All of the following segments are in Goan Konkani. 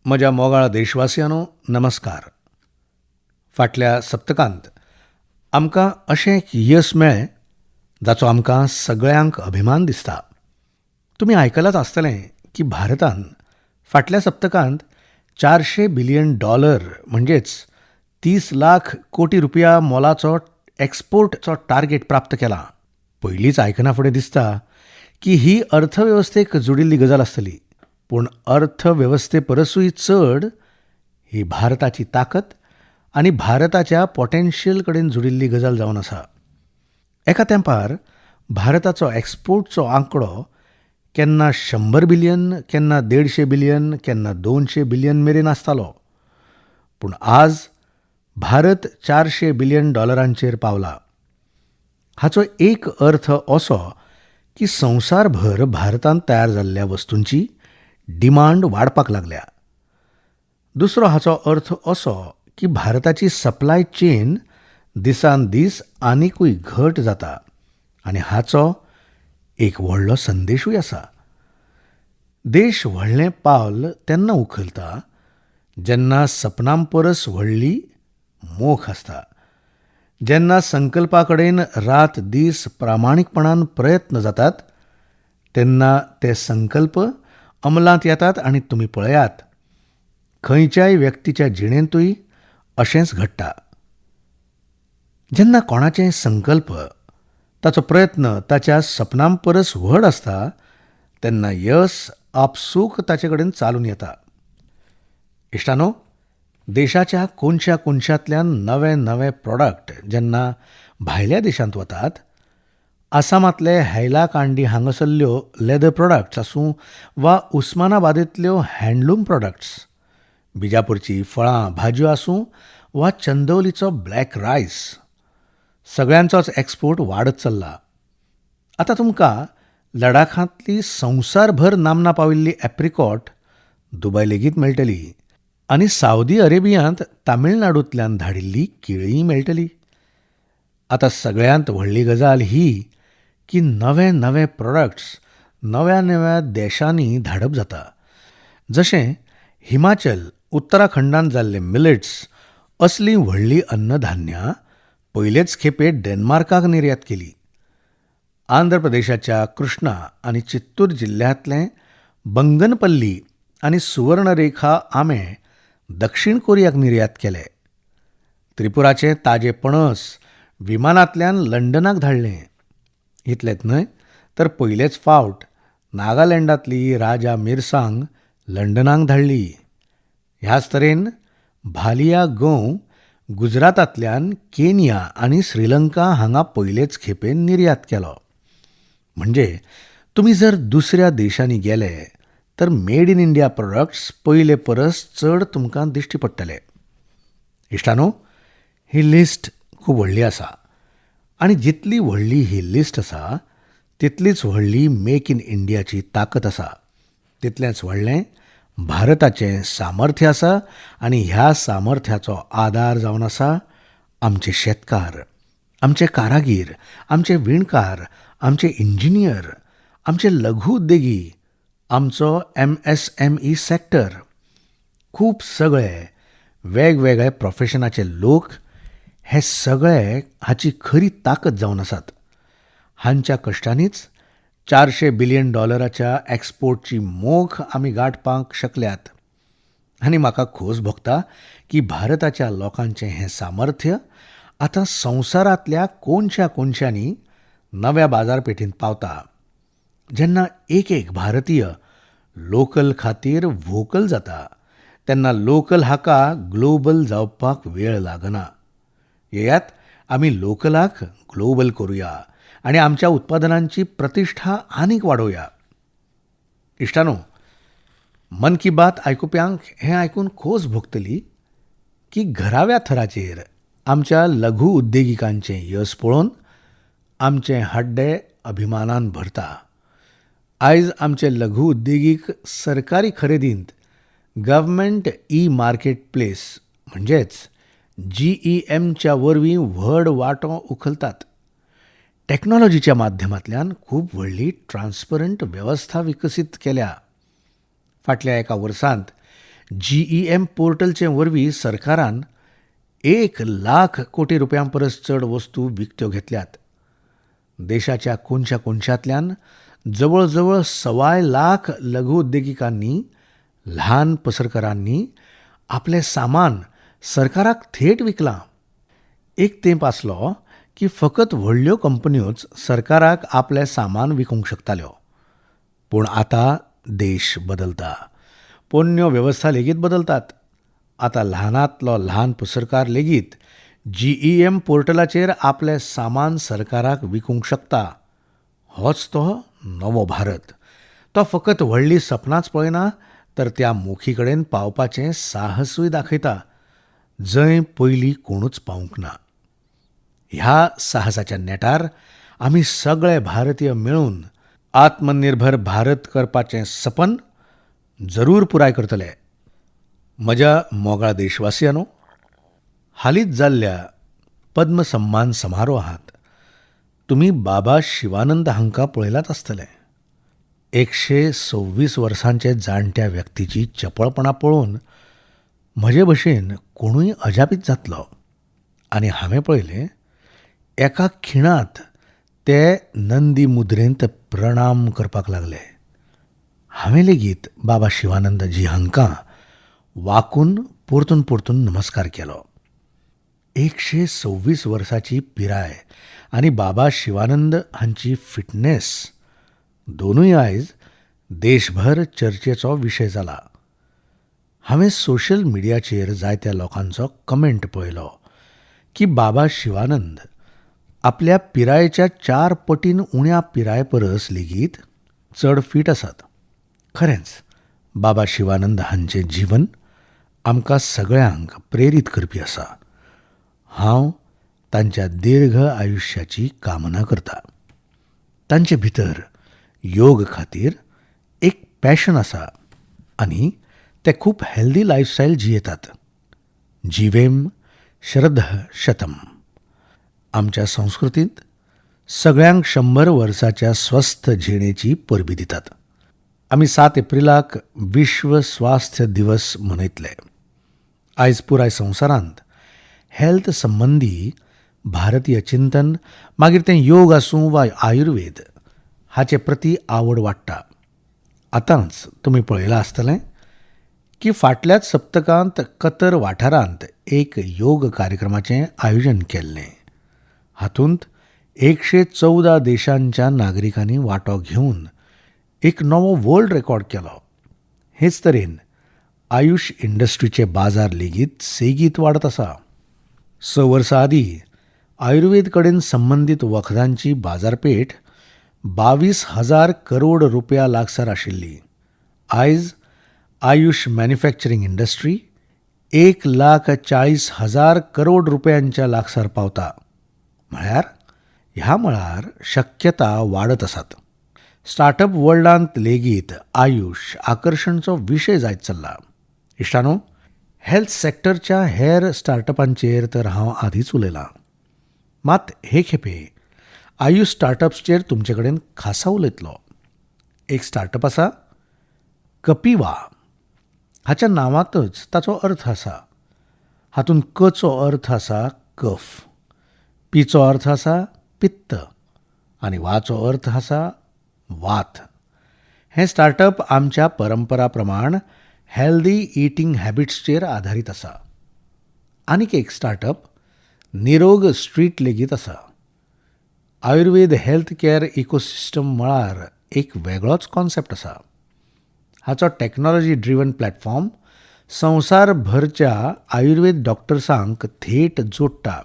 म्हज्या मोगाळ देशवासियांनो, नमस्कार. फाटल्या सप्तकांत आमकां अशें एक यस मेळ्ळें जाचो आमकां सगळ्यांक अभिमान दिसता. तुमी आयकलांच आसतलें की भारतान फाटल्या सप्तकांत $400 बिलियन म्हणजेच 30 लाख कोटी रुपया मोलाचो एक्सपोर्टचो टार्गेट प्राप्त केला. पयलींच आयकना फुडें दिसता की ही अर्थवेवस्थेक जुडिल्ली गजाल आसतली, पूण अर्थवेवस्थे परसूय चड ही भारताची ताकद आनी भारताच्या पोटेन्शियल कडेन जुडिल्ली गजाल जावन आसा. एका तेंपार भारताचो एक्सपोर्टचो आंकडो केन्ना 100 बिलियन, केन्ना 150 बिलियन, केन्ना 200 बिलियन मेरेन आसतालो, पूण आज भारत $400 बिलियन पावला. हाचो एक अर्थ असो की संवसारभर भारतांत तयार जाल्ल्या वस्तूंची डिमांड वाडपाक लागल्या. दुसरो हाचो अर्थ असो की भारताची सप्लाय चेन दिसान दीस आनिकूय घट जाता आनी हाचो एक व्हडलो संदेशूय आसा. देश व्हडलें पावल तेन्ना उखलता जेन्ना सपनां परस व्हडली मोख आसता, जेन्ना संकल्पा कडेन रात दीस प्रामाणीकपणान प्रयत्न जातात तेन्ना ते संकल्प अंमलांत येतात. आनी तुमी पळयात, खंयच्याय व्यक्तीच्या जिणेंतूय अशेंच घडटा. जेन्ना कोणाचें संकल्प, ताचो प्रयत्न ताच्या सपनां परस व्हड आसता तेन्ना यस आपसूक ताचे कडेन चालून येता. इश्टानो, देशाच्या कोनशा कोनशांतल्यान नवे नवे प्रॉडक्ट जेन्ना भायल्या देशांत वतात, आसामांतले हैलाकांडी हांगासरल्यो लेदर प्रॉडक्ट्स आसूं वा उस्मानाबादेंतल्यो हँडलूम प्रॉडक्ट्स, बिजापूरची फळां भाजयो आसूं वा चंदौलीचो ब्लॅक रायस, सगळ्यांचोच एक्सपोर्ट वाडत चल्ला. आतां तुमकां लडाखांतली संवसारभर नामना पाविल्ली एप्रिकॉट दुबय लेगीत मेळटली आनी सावदी अरेबियांत तामिळनाडूंतल्यान धाडिल्ली केळीय मेळटली. आतां सगळ्यांत व्हडली गजाल ही की नवे नवे प्रॉडक्ट्स नव्या नव्या देशांनी धाडप जाता. जशें हिमाचल, उत्तराखंडांत जाल्ले मिलेट्स असलीं व्हडलीं अन्नधान्यां पयलेच खेपे डेन्मार्काक निर्यात केली. आंध्र प्रदेशाच्या कृष्णा आनी चित्तूर जिल्ल्यांतलें बंगनपल्ली आनी सुवर्णरेखा आंबे दक्षिण कोरियाक निर्यात केले. त्रिपुराचें ताजें पणस विमानांतल्यान लंडनाक धाडलें. इतलेंच न्हय तर पयलेच फावट नागालँडांतली राजा मिरसांग लंडनाक धाडली. ह्याच तरेन भालिया गंव गुजरातांतल्यान केनिया आनी श्रीलंका हांगा पयलेच खेपे निर्यात केलो. म्हणजे तुमी जर दुसऱ्या देशांनी गेले तर मेड इन इंडिया प्रॉडक्ट्स पयले परस चड तुमकां दिश्टी पडटले. इश्टानो, ही लिस्ट खूब व्हडली आसा आनी जितली व्हडली ही लिस्ट आसा तितलीच व्हडली मेक इन इंडियाची ताकद आसा, तितलेंच व्हडलें भारताचें सामर्थ्य आसा. आनी ह्या सामर्थ्याचो आदार जावन आसा आमचे शेतकार, आमचे कारागीर, आमचे विणकार, आमचे इंजिनियर, आमचे लघु उद्देगी, आमचो MSME sector. खूब सगळे वेगवेगळे प्रोफेशनाचे लोक हे सगळे हाची खरी ताकद जावन आसात. हांच्या कश्टांनीच $400 बिलियन एक्सपोर्टची मोख आमी गांठपाक शकल्यात. आनी म्हाका खोस भोगता की भारताच्या लोकांचें हें सामर्थ्य आतां संवसारांतल्या कोनशा कोनशांनी नव्या बाजारपेठींत पावता. जेन्ना एक एक भारतीय लोकल खातीर व्होकल जाता तेन्ना लोकल हाका ग्लोबल जावपाक वेळ लागना. येयात, आमी लोकलाक ग्लोबल करुया आनी आमच्या उत्पादनांची प्रतिश्ठा आनीक वाडोवया. इश्टानो, मन की बात आयकुप्यांक हें आयकून खोस भोगतली की घराव्या थराचेर आमच्या लघु उद्देगिकांचें यस पळोवन आमचें हड्डें अभिमानान भरता. आयज आमचे लघु उद्देगीक सरकारी खरेदींत गव्हर्मेंट ई मार्केट प्लेस म्हणजेच GEMच्या वरवीं व्हड वांटो उखलतात. टॅक्नॉलॉजीच्या माध्यमांतल्यान खूब व्हडली ट्रान्सपरंट वेवस्था विकसीत केल्या. फाटल्या एका वर्सांत जीईएम पोर्टलचे वरवीं सरकारान 1 लाख कोटी रुपयां परस चड वस्तू विकत्यो घेतल्यात. देशाच्या कोनशा कोनशांतल्यान जवळ जवळ 1.25 लाख लघु उद्देगिकांनी, ल्हान पसरकारांनी आपलें सामान सरकाराक थेट विकलां. एक तेंप आसलो की फकत व्हडल्यो कंपन्योच सरकाराक आपलें सामान विकूंक शकताल्यो. पूण आतां देश बदलता, पोन्न्यो वेवस्था लेगीत बदलतात. आतां ल्हानांतलो ल्हान पसरकार लेगीत जीईएम पोर्टलाचेर आपलें सामान सरकाराक विकूंक शकता. होच तो नवो भारत. तो फकत व्हडलीं सपनांच पळयना, तर त्या मोखी कडेन पावपाचें साहसूय दाखयता, जंय पयलीं कोणूच पावूंक ना. ह्या साहसाच्या नेटार आमी सगळे भारतीय मेळून आत्मनिर्भर भारत करपाचें सपन जरूर पुराय करतले. म्हज्या मोगाळ देशवासियांनो, हालींच जाल्ल्या पद्म सन्मान समारोहांत तुमी बाबा शिवानंद हांकां पळयलांच आसतलें. 126 वर्सांचे जाणट्या व्यक्तीची चपळपणां पळोवन म्हजे भशेन कोणूय अजापीत जातलो. आनी हांवें पळयलें, एका खिणांत ते नंदी मुद्रेंत प्रणाम करपाक लागले. हांवें लेगीत बाबा शिवानंद जी हांकां वाकून परतून परतून नमस्कार केलो. 126 वर्साची पिराय आनी बाबा शिवानंद हांची फिटनेस दोनूय आयज देशभर चर्चेचो विशय जाला. हांवें सोशल मिडियाचेर जायत्या लोकांचो कमेंट पळयलो की बाबा शिवानंद आपल्या पिरायेच्या 4 पटीन उण्या पिराये परस लेगीत चड फीट आसात. खरेंच बाबा शिवानंद हांचें जीवन आमकां सगळ्यांक प्रेरीत करपी आसा. हांव तांच्या दीर्घ आयुश्याची कामना करता. तांचे भितर योग खातीर एक पॅशन आसा आनी ते खूब हेल्दी लायफस्टायल जियेतात. जीवेम शरदः शतम. आमच्या संस्कृतींत सगळ्यांक 100 वर्साच्या स्वस्थ जिणेची परबी दितात. आमी 7 एप्रिलाक विश्व स्वास्थ्य दिवस मनयतले. आयज पुराय संवसारांत हेल्थ संबंदी भारतीय चिंतन, मागीर तें योग आसूं वा आयुर्वेद, हाचे प्रती आवड वाडटा. आतांच तुमी पळयलां आसतलें की फाटल्याच सप्तकांत कतर वाठारांत एक योग कार्यक्रमाचें आयोजन केल्लें. हातूंत 114 देशांच्या नागरिकांनी वांटो घेवन एक नवो वर्ल्ड रेकॉर्ड केलो. हेच तरेन आयुश इंडस्ट्रीचे बाजार लेगीत सेगीत वाडत आसा. 6 वर्सां आदीं आयुर्वेद कडेन संबंदीत वखदांची बाजारपेठ 22,000 करोड रुपया लागसार आशिल्ली. आयज आयुश मॅन्युफॅक्चरींग इंडस्ट्री 1,40,000 करोड रुपयांच्या लागसार पावता. म्हळ्यार ह्या मळार शक्यता वाडत आसात. स्टार्टअप वर्ल्डांत लेगीत आयुश आकर्शणचो विशय जायत चल्ला. इश्टानो, हेल्थ सेक्टरच्या हेर स्टार्टअपांचेर तर हांव आदींच उलयलां, मात हे खेपे आयुश स्टार्टअप्सचेर तुमचे कडेन खासा उलयतलो. एक स्टार्टअप आसा कपिवा. हाच्या नांवांतच ताचो अर्थ आसा. हातूंत कचो अर्थ आसा कफ, पीचो अर्थ आसा पित्त आनी वाचो अर्थ आसा वात. हें स्टार्टअप आमच्या परंपरा प्रमाण हेल्दी इटींग हॅबिट्सचेर आदारीत आसा. आनीक एक स्टार्टअप निरोग स्ट्रीट लेगीत आसा. आयुर्वेद हेल्थ केअर इकोसिस्टम मळार एक वेगळोच कॉन्सेप्ट आसा. हाचो टॅक्नॉलॉजी ड्रिवन प्लॅटफॉर्म संवसारभरच्या आयुर्वेद डॉक्टर्सांक थेट जोडटा.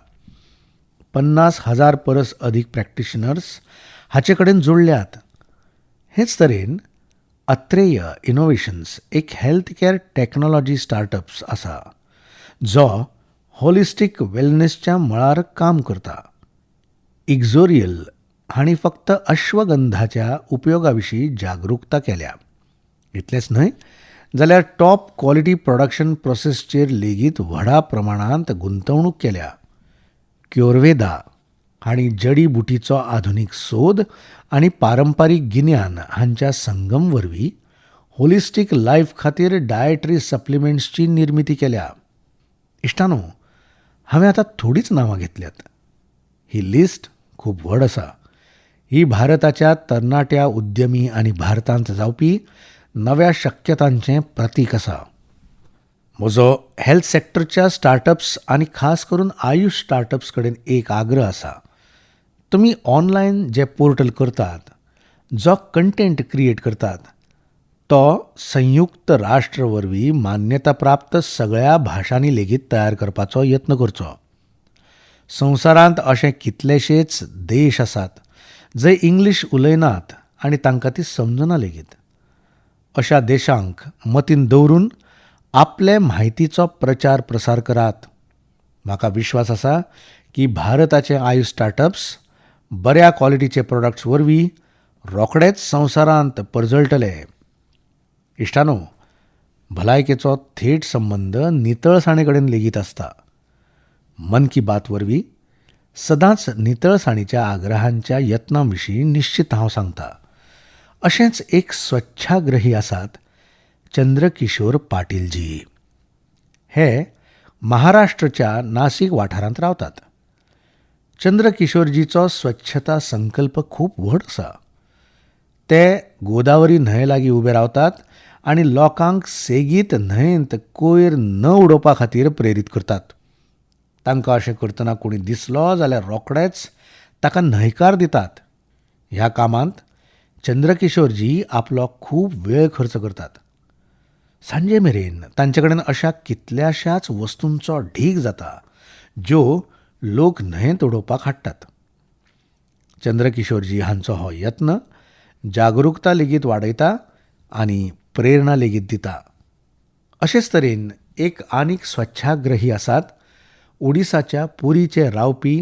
50,000 परस अदीक प्रॅक्टिशनर्स हाचे कडेन जोडल्यात. हेच तरेन अत्रेय इनोवेशन्स एक हेल्थ केअर टॅक्नॉलॉजी स्टार्टअप्स आसा, जो होलिस्टीक वेलनेसच्या मळार काम करता. इक्झोरियल हांणी फक्त अश्वगंधाच्या उपयोगा विशीं जागृकता केल्या, इतलेंच न्हय जाल्यार टॉप क्वॉलिटी प्रोडक्शन प्रोसेसचेर लेगीत व्हडा प्रमाणांत गुंतवणूक केल्या. क्योरवेदा हांणी जडी बुटीचो आधुनीक सोद आनी पारंपारीक गिन्यान हांच्या संगम वरवीं होलिस्टीक लायफ खातीर डायटरी सप्लिमेंट्सची निर्मिती केल्या. इश्टांनो, हांवें आतां थोडींच नांवां घेतल्यात. ही लिस्ट खूब व्हड आसा. ही भारताच्या तरणाट्या उद्यमी आनी भारतांत जावपी नव्या शक्यतांचें प्रतीक आसा. म्हजो हेल्थ सेक्टरच्या स्टार्टअप्स आनी खास करून आयुष स्टार्टअप्स कडेन एक आग्रह आसा. तुमी ऑनलायन जे पोर्टल करतात, जो कंटेंट क्रिएट करतात, तो संयुक्त राष्ट्र वरवीं मान्यता प्राप्त सगळ्या भाशांनी लेगीत तयार करपाचो यत्न करचो. संवसारांत अशे कितलेशेच देश आसात जंय इंग्लीश उलयनात आनी तांकां ती समजना लेगीत. अशा देशांक मतीन दवरून आपले म्हायतीचो प्रचार प्रसार करात. म्हाका विश्वास आसा की भारताचे आयुष स्टार्टअप्स बऱ्या क्वॉलिटीचे प्रोडक्ट्स वरवीं रोखडेच संवसारांत परजळटले. इश्टांनो, भलायकेचो थेट संबंद नितळसाणे कडेन लेगीत आसता. मन की बात वरवीं सदांच नितळसाणीच्या आग्रहांच्या यत्नां विशीं निश्चित हांव सांगता. अशेंच एक स्वच्छाग्रही आसात चंद्रकिशोर पाटीलजी. हे महाराष्ट्राच्या नासीक वाठारांत रावतात. चंद्रकिशोरजीचो स्वच्छता संकल्प खूब व्हड आसा. ते गोदावरी न्हंय लागीं उबे रावतात आनी लोकांक सेगीत न्हंयेंत कोयर न उडोवपा खातीर प्रेरीत करतात. तांकां अशें करतना कोणी दिसलो जाल्यार रोखडेच ताका न्हयकार दितात. ह्या कामांत चंद्रकिशोरजी आपलो खूब वेळ खर्च करतात. सांजे मेरेन तांचे कडेन अशा कितल्याशाच वस्तूंचो ढीग जाता ज्यो लोक न्हंयेंत उडोवपाक हाडटात. चंद्रकिशोरजी हांचो हो यत्न जागरुकता लेगीत वाडयता आनी प्रेरणा लेगीत दिता. अशेच तरेन एक आनीक स्वच्छाग्रही आसात ओडिसाच्या पुरीचे रावपी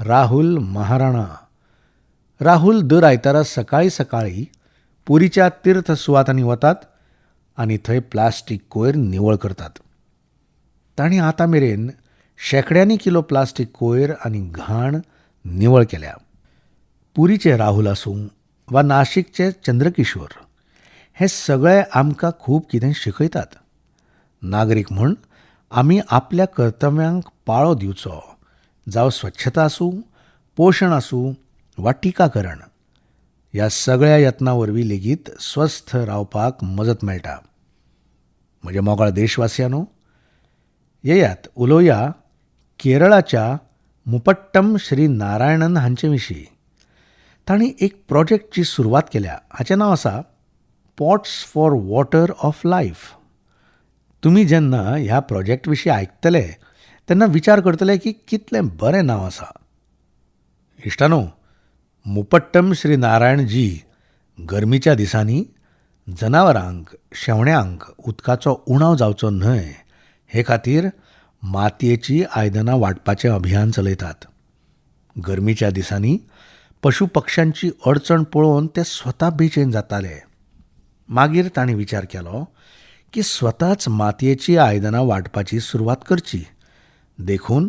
राहुल महाराणा. राहुल दर आयतारा सकाळीं सकाळीं पुरीच्या तीर्थ सुवातांनी वतात आनी थंय प्लास्टीक कोयर निवळ करतात. तांणी आतां मेरेन शेंकड्यांनी किलो प्लास्टीक कोयर आनी घाण निवळ केल्या. पुरीचे राहुल आसूं वा नाशिकचे चंद्रकिशोर, हे सगळे आमकां खूब कितें शिकयतात. नागरीक म्हूण आमी आपल्या कर्तव्यांक पाळो दिवचो, जावं स्वच्छता आसूं, पोशण आसूं वा टिकाकरण. ह्या सगळ्या यत्नां वरवीं लेगीत स्वस्थ रावपाक मजत मेळटा. म्हज्या मोगाळ देशवासियांनो, येयात उलोवया केरळाच्या मुपट्टम श्री नारायणन हांचे विशीं. तांणी एक प्रोजेक्टची सुरवात केल्या. हाचें नांव आसा pots for water of life. तुमी जेन्ना ह्या प्रोजेक्ट विशीं आयकतले तेन्ना विचार करतले की कितलें बरें नांव आसा. इश्टानो, मुपट्टम श्री नारायण जी गरमीच्या दिसांनी जनावरांक, शेवण्यांक उदकाचो उणाव जावचो न्हय हे खातीर मातयेची आयदनां वांटपाचें अभियान चलयतात. गरमीच्या दिसांनी पशु पक्ष्यांची अडचण पळोवन ते स्वता बेचैन जाताले. मागीर तांणी विचार केलो की स्वताच मातयेची आयदनां वांटपाची सुरवात करची, देखून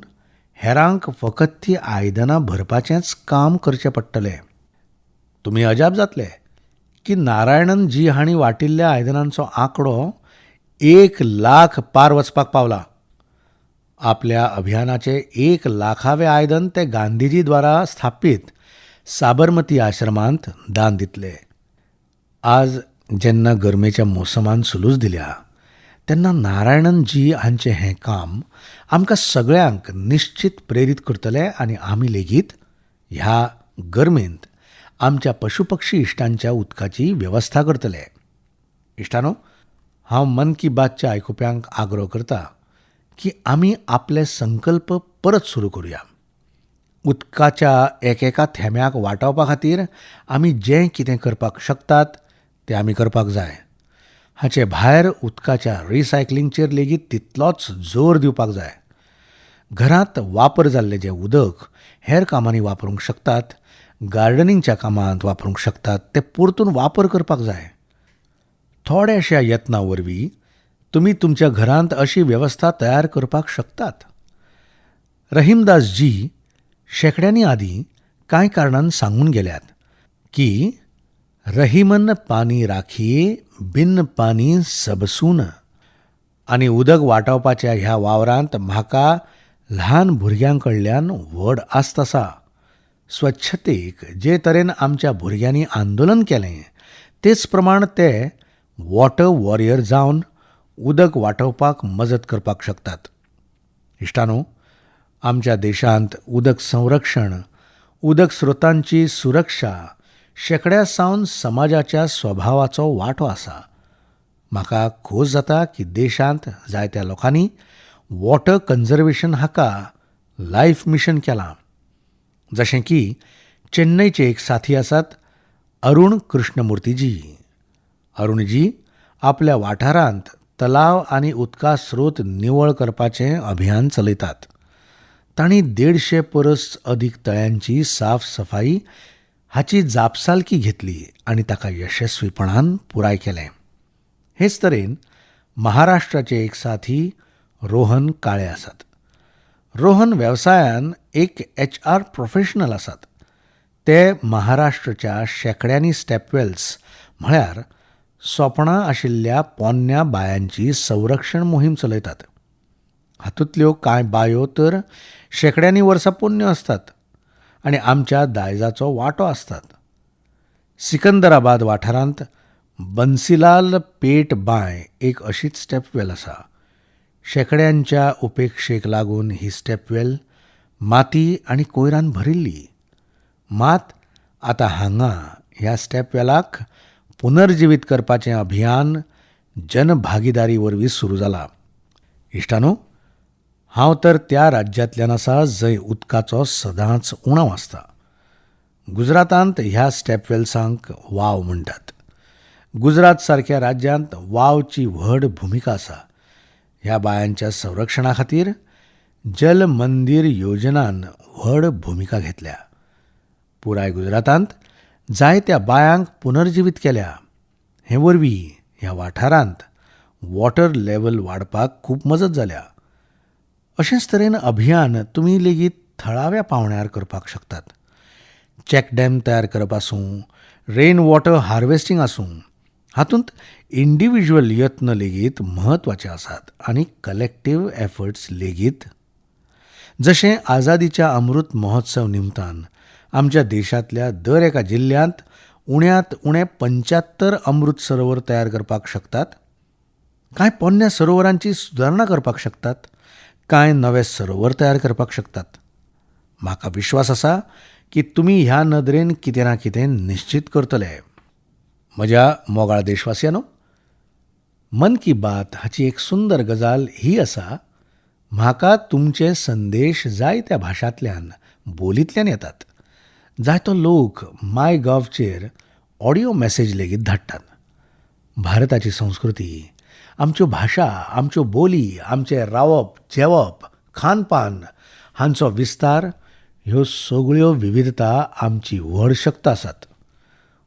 हेरांक फकत ती आयदनां भरपाचेंच काम करचें पडटलें. तुमी अजाप जातले की नारायणन जी हांणी वांटिल्ल्या आयदनांचो आंकडो 1 लाख पार वचपाक पावला. आपल्या अभियानाचे 1 लाखावे आयदन ते गांधीजी द्वारा स्थापीत साबरमती आश्रमांत दान दितले. आज जेन्ना गरमेच्या मोसमान सुलूस दिल्या तेन्ना नारायणन जी हांचें हें काम आमकां सगळ्यांक निश्चित प्रेरीत करतलें आनी आमी लेगीत ह्या गरमेंत आमच्या पशुपक्षी इश्टांच्या उदकाची वेवस्था करतले. इश्टानो, हांव मन की बातच्या आयकुप्यांक आग्रो करता की आमी आपले संकल्प परत सुरू करुया. उदकाच्या एकेका थेंब्याक वाटावपा खातीर आमी जें कितें करपाक शकतात तें आमी करपाक जाय. हाचे भायर उदकाच्या रिसायकलिंगचेर लेगीत तितलोच जोर दिवपाक जाय. घरांत वापर जाल्लें जें उदक हेर कामांनी वापरूंक शकतात, गार्डनिंगच्या कामांत वापरूंक शकतात, तें परतून वापर करपाक जाय. थोड्याशा यत्नां वरवीं तुमी तुमच्या घरांत अशी वेवस्था तयार करपाक शकतात. रहीमदास जी शेंकड्यांनी आदीं कांय कारणान सांगून गेल्यात की रहीमन पानी राखिये बिन पानी सब सून. आनी उदक वाटावपाच्या ह्या वावरांत म्हाका ल्हान भुरग्यां कडल्यान व्हड आस्त आसा. स्वच्छतेक जे तरेन आमच्या भुरग्यांनी आंदोलन केलें तेच प्रमाण ते वॉटर वॉरियर जावन उदक वाटावपाक मजत करपाक शकतात. इश्टांनो, आमच्या देशांत उदक संरक्षण, उदक स्रोतांची सुरक्षा शेंकड्या सावन समाजाच्या स्वभावाचो वांटो आसा. म्हाका खोस जाता की देशांत जायत्या लोकांनी वॉटर कन्जर्वेशन हाका लायफ मिशन केलां. जशें की चेन्नयचे एक साथी आसात अरुण कृष्णमुर्तीजी. अरुणजी आपल्या वाठारांत तलाव आनी उदका स्रोत निवळ करपाचें अभियान चलयतात. तांणी 150 परस अदीक तळ्यांची साफ सफाई हाची जापसालकी घेतली आनी ताका यशस्वीपणान पुराय केलें. हेच तरेन महाराष्ट्राचे एक साथी रोहन काळे आसात. रोहन वेवसायान एक HR professional आसात. ते महाराष्ट्राच्या शेंकड्यांनी स्टेपवेल्स म्हळ्यार सोपणां आशिल्ल्या पोन्न्या बायांची संरक्षण मोहीम चलयतात. हातूंतल्यो कांय बायो तर शेंकड्यांनी वर्सां पोन्न्यो आसतात आनी आमच्या दायजाचो वांटो आसतात. सिकंदराबाद वाठारांत बन्सीलाल पेट बांय एक अशीच स्टेपवेल आसा. शेंकड्यांच्या उपेक्षेक लागून ही स्टेपवेल माती आनी कोयरान भरिल्ली. मात आतां हांगा ह्या स्टेपवेलाक पुनर्जिवीत करपाचें अभियान जनभागीदारी वरवीं सुरू जालां. इश्टांनो, हांव तर त्या राज्यांतल्यान आसा जंय उदकाचो सदांच उणाव आसता. गुजरातांत ह्या स्टेपवेल्सांक वाव म्हणटात. गुजरात सारक्या राज्यांत वावची व्हड भुमिका आसा. ह्या बायांच्या संरक्षणा खातीर जल मंदीर योजनान व्हड भुमिका घेतल्या. पुराय गुजरातांत जायत्या बायांक पुनर्जिवीत केल्या. हे वरवीं ह्या वाठारांत वॉटर लेवल वाडपाक खूब मजत जाल्या. अशेंच तरेन अभियान तुमी लेगीत थळाव्या पांवड्यार करपाक शकतात. चॅक डॅम तयार करप आसूं, रेन वॉटर हार्वेस्टिंग आसूं, हातूंत इंडिविज्युअल यत्न लेगीत म्हत्वाचे आसात आनी कलेक्टीव एफर्ट्स लेगीत. जशें आझादीच्या अमृत महोत्सव निमतान आमच्या देशांतल्या दर एका जिल्ल्यांत उण्यांत उणें 75 अमृत सरोवर तयार करपाक शकतात, कांय पोन्न्या सरोवरांची सुदारणा करपाक शकतात, कांय नवे सरोवर तयार करपाक शकतात. म्हाका विश्वास आसा की तुमी ह्या नदरेन कितें ना कितें निश्चित करतले. म्हज्या मोगाळ देशवासियांनो, मन की बात हाची एक सुंदर गजाल ही आसा, म्हाका तुमचे संदेश जायत्या भाशांतल्यान बोलींतल्यान येतात. जायतो लोक माय गॉवचेर ऑडियो मॅसेज लेगीत धाडटात. भारताची संस्कृती, आमच्यो भाशा, आमच्यो बोली, आमचें रावप, जेवप, खानपान हांचो विस्तार, ह्यो सगळ्यो विविधता आमची व्हड शक्त आसात.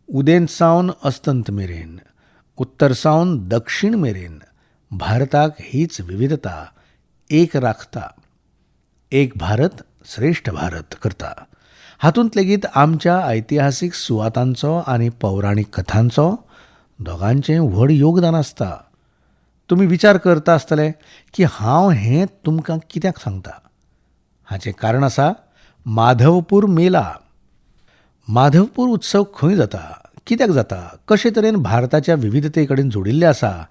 उदेंत सावन अस्तंत मेरेन, उत्तर सावन दक्षिण मेरेन भारताक हीच विविधता एक राखता. एक भारत श्रेश्ठ भारत करता. हातूंत लेगीत आमच्या ऐतिहासीक सुवातांचो आनी पौराणीक कथांचो दोगांचें व्हड योगदान आसता. तुमी विचार करता आसतले की हांव हें तुमकां कित्याक सांगता. हाचें कारण आसा माधवपूर मेला. माधवपूर उत्सव खंय जाता, कित्याक जाता, कशे तरेन भारताच्या विविधते कडेन जोडिल्लें आसा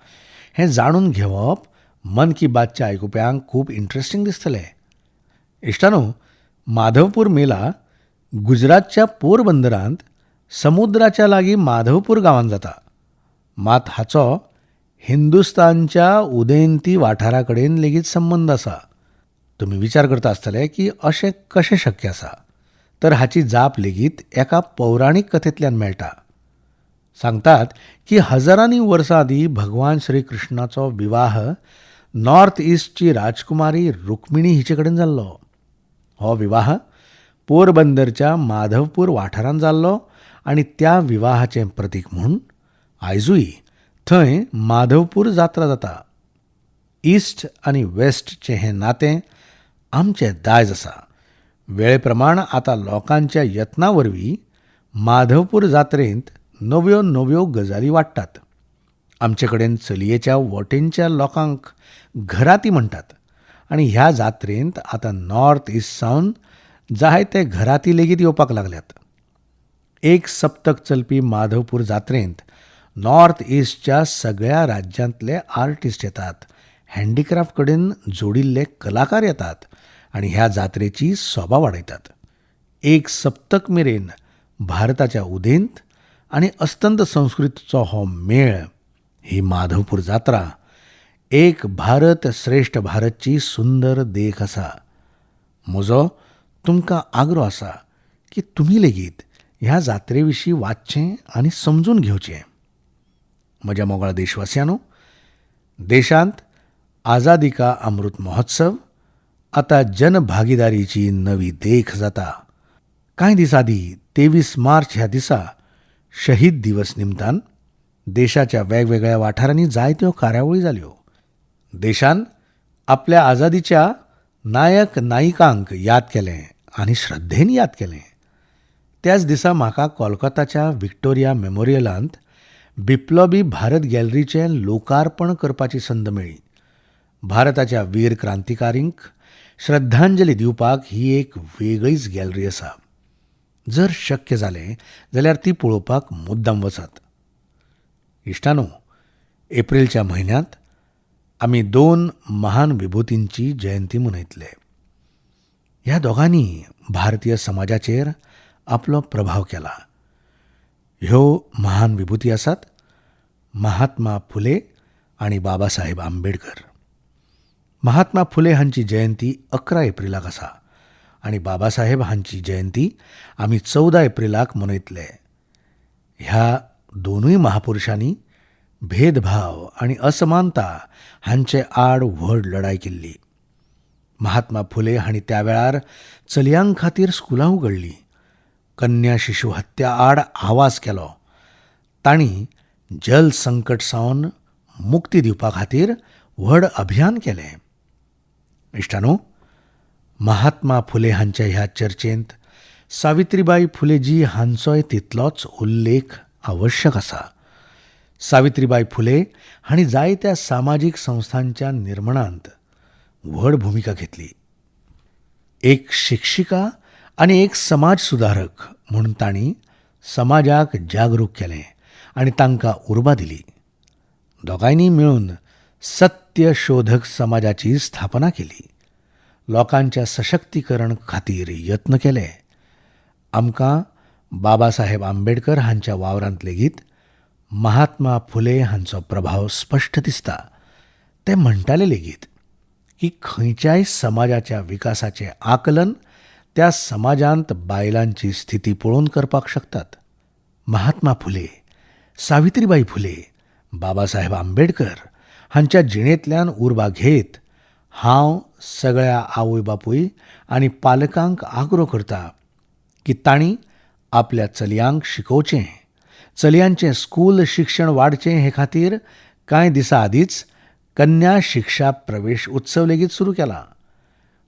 हें जाणून घेवप मन की बातच्या आयकुप्यांक खूब इंट्रस्टींग दिसतलें. इश्टानो, माधवपूर मेला गुजरातच्या पोरबंदरांत समुद्राच्या लागीं माधवपूर गांवांत जाता. मात हाचो हिंदुस्तानच्या उदेंती वाठारा कडेन लेगीत संबंद आसा. तुमी विचार करता आसतले की अशें कशें शक्य आसा, तर हाची जाप लेगीत एका पौराणीक कथेंतल्यान मेळटा. सांगतात की हजारांनी वर्सां आदीं भगवान श्री कृष्णाचो विवाह नॉर्थ इस्टची राजकुमारी रुक्मिणी हिचे कडेन जाल्लो. हो विवाह पोरबंदरच्या माधवपूर वाठारांत जाल्लो आनी त्या विवाहाचें प्रतीक म्हूण आयजूय थंय माधवपूर जात्रा जाता. इस्ट आनी वेस्टचें हें नातें आमचें दायज आसा. वेळे प्रमाण आतां लोकांच्या यत्ना वरवीं माधवपूर जात्रेंत नव्यो नव्यो गजाली वाडटात. आमचे कडेन चलयेच्या वटेनच्या लोकांक घराती म्हणटात आनी ह्या जात्रेंत आतां नॉर्थ इस्ट सावन जायते घराती लेगीत येवपाक लागल्यात. एक सप्तक चलपी माधवपूर जात्रेंत नॉर्थ इस्टच्या सगळ्या राज्यांतले आर्टिस्ट येतात, हँडीक्राफ्ट कडेन जोडिल्ले कलाकार येतात आनी ह्या जात्रेची सोबा वाडयतात. एक सप्तक मेरेन भारताच्या उदेंत आनी अस्तंत संस्कृतीचो हो मेळ, ही माधवपूर जात्रा एक भारत श्रेश्ठ भारतची सुंदर देख आसा. म्हजो तुमकां आग्रो आसा की तुमी लेगीत ह्या जात्रे विशीं वाचचें आनी समजून घेवचें. म्हज्या मोगाळ देशवासियांनो, देशांत आझादी का अमृत महोत्सव आतां जनभागीदारीची नवी देख जाता. कांय दीस आदीं 23 मार्च ह्या दिसा शहीद दिवस निमतान देशाच्या वेगवेगळ्या वाठारांनी जायत्यो कार्यावळी जाल्यो. देशान आपल्या आझादीच्या नायक नायिकांक याद केलें आनी श्रद्धेन याद केलें. त्याच दिसा म्हाका कोलकाताच्या विक्टोरिया मेमोरियलांत बिप्लबी भारत गॅलरीचें लोकार्पण करपाची संद मेळ्ळी. भारताच्या वीर क्रांतिकारींक श्रद्धांजली दिवपाक ही एक वेगळीच गॅलरी आसा. जर शक्य जालें जाल्यार ती पळोवपाक मुद्दाम वचात. इश्टानो, एप्रिलच्या म्हयन्यांत आमी 2 महान विभूतींची जयंती मनयतले. ह्या दोगांनी भारतीय समाजाचेर आपलो प्रभाव केला. ह्यो महान विभूती आसात महात्मा फुले आनी बाबासाहेब आंबेडकर. महात्मा फुले हांची जयंती 11 एप्रिलाक आसा आनी बाबासाहेब हांची जयंती आमी 14 एप्रिलाक मनयतले. ह्या दोनूय महापुरुषांनी भेदभाव आनी असमानता हांचे आड व्हड लढाय केल्ली. महात्मा फुले हांणी त्या वेळार चलयां खातीर स्कुलां उगडलीं, कन्या शिशु हत्या आड आवाज केलो. तांणी जल संकट सावन मुक्ती दिवपा खातीर व्हड अभियान केलें. इश्टानो, महात्मा फुले हांच्या ह्या चर्चेंत सावित्रीबाई फुलेजी हांचोय तितलोच उल्लेख आवश्यक आसा. सावित्रीबाई फुले हांणी जायत्या सामाजीक संस्थांच्या निर्मणांत व्हड भुमिका घेतली. एक शिक्षिका आनी एक समाज सुदारक म्हूण तांणी समाजाक जागरूक केलें आनी तांकां उर्बा दिली. दोगांयनी मेळून सत्यशोधक समाजाची स्थापना केली. लोकांच्या सशक्तीकरण खातीर यत्न केले. आमकां बाबासाहेब आंबेडकर हांच्या वावरांत लेगीत महात्मा फुले हांचो प्रभाव स्पश्ट दिसता. ते म्हणटाले लेगीत की खंयच्याय समाजाच्या विकासाचें आकलन त्या समाजांत बायलांची स्थिती पळोवन करपाक शकतात. महात्मा फुले, सावित्रीबाई फुले, बाबासाहेब आंबेडकर हांच्या जिणेंतल्यान उर्बा घेत हांव सगळ्या आवय बापूय आनी पालकांक आग्रो करता की तांणी आपल्या चलयांक शिकोवचें, चलयांचें स्कूल शिक्षण वाडचें हे खातीर कांय दिसां आदींच कन्या शिक्षा प्रवेश उत्सव लेगीत सुरू केला.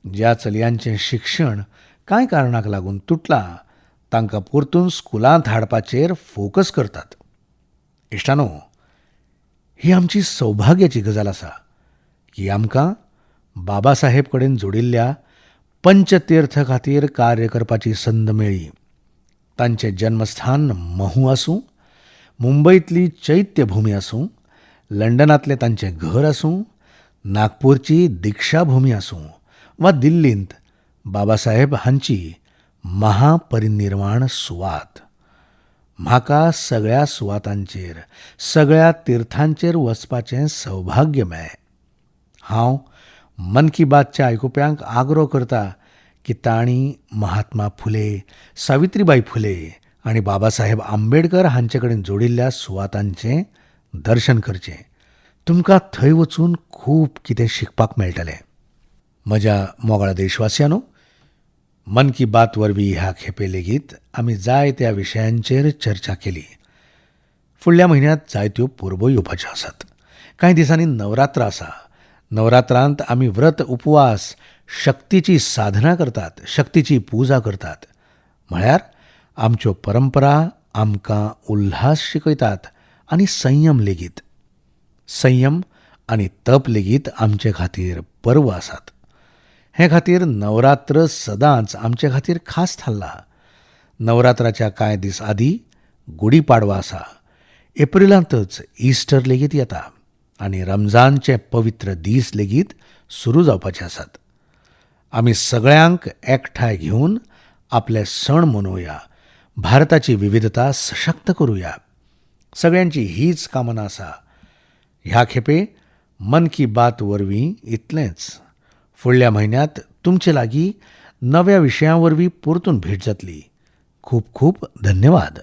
ज्या चलयांचें शिक्षण कांय कारणाक लागून तुटलां तांकां परतून स्कुलांत हाडपाचेर फोकस करतात. इश्टानो, ही आमची सौभाग्याची गजाल आसा की आमकां बाबासाहेब कडेन जोडिल्ल्या पंचतीर्थ खातीर कार्य करपाची संद मेळ्ळी. तांचें जन्मस्थान महू आसूं, मुंबयतली चैत्यभूमी आसूं, लंडनांतलें तांचें घर आसूं, नागपूरची दीक्षाभूमी आसूं वा दिल्लींत बाबासाहेब हांची महापरिनिर्वाण सुवात. म्हाका सगळ्या सुवातांचेर, सगळ्या तीर्थांचेर वचपाचें सौभाग्य मेळ्ळें. हांव मन की बातच्या आयकुप्यांक आग्रो करता की तांणी महात्मा फुले, सावित्रीबाई फुले आनी बाबासाहेब आंबेडकर हांचे कडेन जोडिल्ल्या सुवातांचें दर्शन करचें. तुमकां थंय वचून खूब कितें शिकपाक मेळटलें. म्हज्या मोगाळ देशवासियांनो, मन की बात वरवीं ह्या खेपे लेगीत आमी जायत्या विशयांचेर चर्चा केली. फुडल्या म्हयन्यांत जायत्यो परबो येवपाच्यो आसात. कांय दिसांनी नवरात्र आसा. नवरात्रांत आमी व्रत उपवास, शक्तीची साधना करतात, शक्तीची पुजा करतात. म्हळ्यार आमच्यो परंपरा आमकां उल्हास शिकयतात आनी संयम लेगीत. संयम आनी तप लेगीत आमचे खातीर पर्व आसात. हे खातीर नवरात्र सदांच आमचे खातीर खास थारला. नवरात्राच्या कांय दीस आदीं गुढीपाडवा आसा. एप्रिलांतच इस्टर लेगीत येता आनी रमजानचे पवित्र दीस लेगीत सुरू जावपाचे आसात. आमी सगळ्यांक एकठांय घेवन आपले सण मनोवया, भारताची विविधता सशक्त करुया. सगळ्यांची हीच कामना आसा. ह्या खेपे मन की बात वरवीं इतलेंच. फुडल्या म्हयन्यांत तुमचे लागीं नव्या विशयां वरवीं परतून भेट जातली. खूब खूब धन्यवाद.